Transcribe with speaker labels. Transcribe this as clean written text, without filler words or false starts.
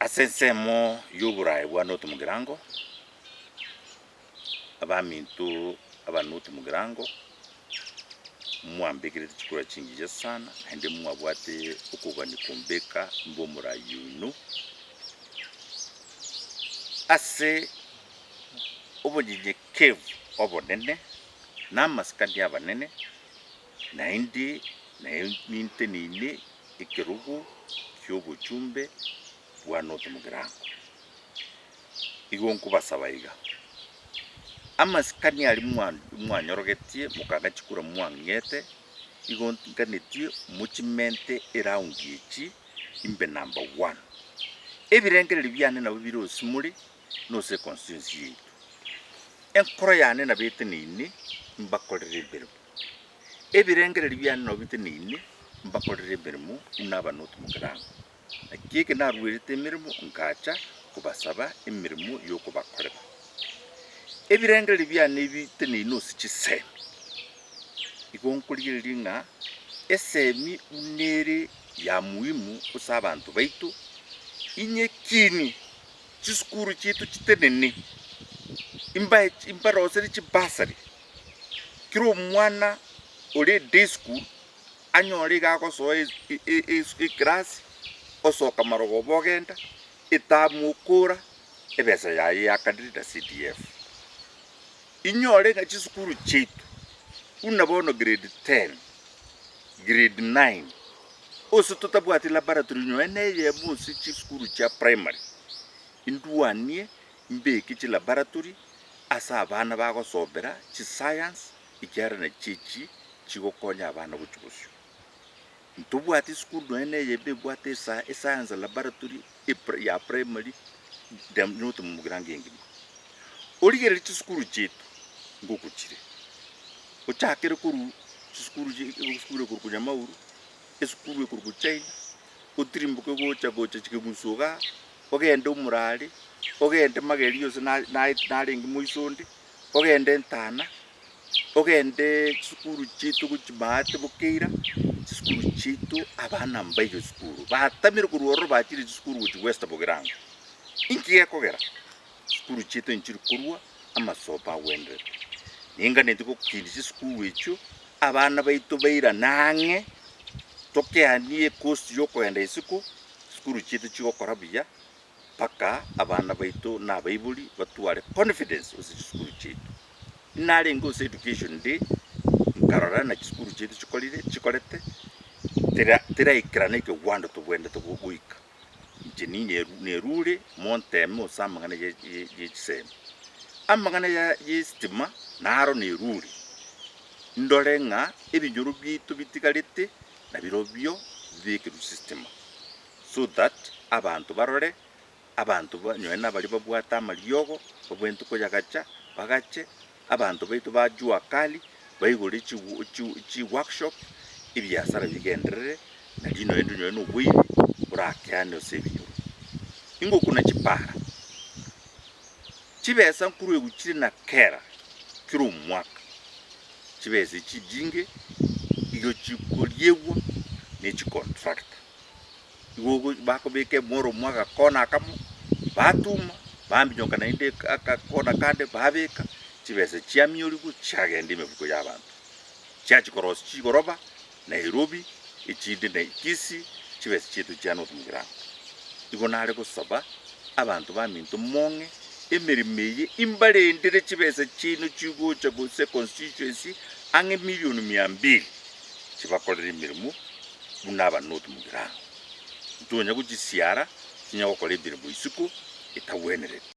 Speaker 1: Ase ensemo y'oboraai bwa North Mugirango, abaminto aba North Mugirango, mwambekerete chikura chingiya sana, naende mwabwate okogania kombeka imbe omoraai oino, ase obonyenyekevu obonene, na amasikani abanene, naende ninteneine ekerogo ki'obochumbe bwa North Mugirango. Igo nkobasaba iga, amasikani aria mwanyorogetie mokanga chikura mwang'ete, igo nkanetie mochimente eraundi echi imbe number one. Ebirengererio biane nabo bire ase more na ase econstituency yaito. Enkoro yane nabo eteneine mbakorere emeremo. Ebirengererio biane nabo biteneine mbakorere emeremo buna abanoti mokerango. Naki eke naruerete emeremo nkacha kobasaba emeremo y'okobakorera. Ebirengererio biane biteneine ase chisemi, igo nkorigereria ng'a esemi buna ere ya muhimu ase abanto baito, inyekinie chisukuru chiaito chitenene, imbae imbarosere chibasari, kera omwana ore eday school anyore iga agosoa eclass, osoka marogoba ogenda, etamu okora, ebesa yaye yakanire na CDF. Inyore ng'a chisukuru chiaito, buna bono grade ten, grade nine, ase totabwati laboratory nonye na eyemo ase chisukuru chia primary, indwanie mbeke chilaboratory ase abana bagosomera chiscience, ekiagera nachio echi chigokonya abana gochia bosio. Ntobwate esukuru nonya na eyemo ebwate esa escience laboratory epra ya primary not mogirango engima. Origererie chisukuru chiaito ngoku chire, ochakere korwa chisukuru chi esukuru ekorokwa Nyamauru, esukuru ekorokwa China, otirimboke gocha gocha Chikegusu igaa, ogende Omorari, ogende Mageri gose na na narenge Moisonde, ogende Entana. Ogende chisukuru chiaito gochia maate bokeira, chisukuru chiaito abana mbaiyo esukuru, batamire korwa ororo bachire chisukuru gochia West Bogirango. Inki gekogera? Chisukuru chiaito nchiri korwa amasomo agwenerete. Ninganeti gokinia chisukuru echio, abana baito bairane ang'e, tokeanie ecost ya okogenda isiko, chisukuru chiaito chigokora buya, mpaka abana baito na abaibori batware confidence ase chisukuru chiaito. Narenge ase education day, nkarora ng'a chisukuru chiaito chikorire chikorete, tera teraikerana ekegwando tobwenerete go goika. Inche nineru nerure monteme ase amang'ana ye ye ye chisemi. Amang'ana ya ya estima naro nerure, ndore ng'a ebinyoro biaito bitigarete nabirobio bibekerwe chistima, so that abanto barore. Abanto ba nonya nabaria babwate amariogo, babwenerete koyagacha, bagache, abanto baito ba jua kali, baigore chiwu chiwu chiworkshop, ebiasara bigenderere, nario nonya nonya na oboibi borakeane ase ebinyoro. Ingokuna chipara, chibesa nkoruegwa chire na kera, kera omwaka, chibesa echi chinge, igo chikoriegwa ne chicontractor. Igo bakobeka emoro omo agakona akamo, batuma, bambinyoka naende agakona kande babeka, chibesa chiamiorigwe chiagenda emefuko y'abanto. Chiachia korosia chigoroba Nairobi, echinde na Kisii, chibesa chiaito chia North Mugirango. Igo nare gosaba abanto baminto mong'e emeremo eye imbarendere chibesa chiaino chigocha gose constituency ang'e milioni mia mbili chibakorere emeremo buna abanoti mogirango, ntonya gochisiara, tinya gokora emeremo isiko etagwenereti.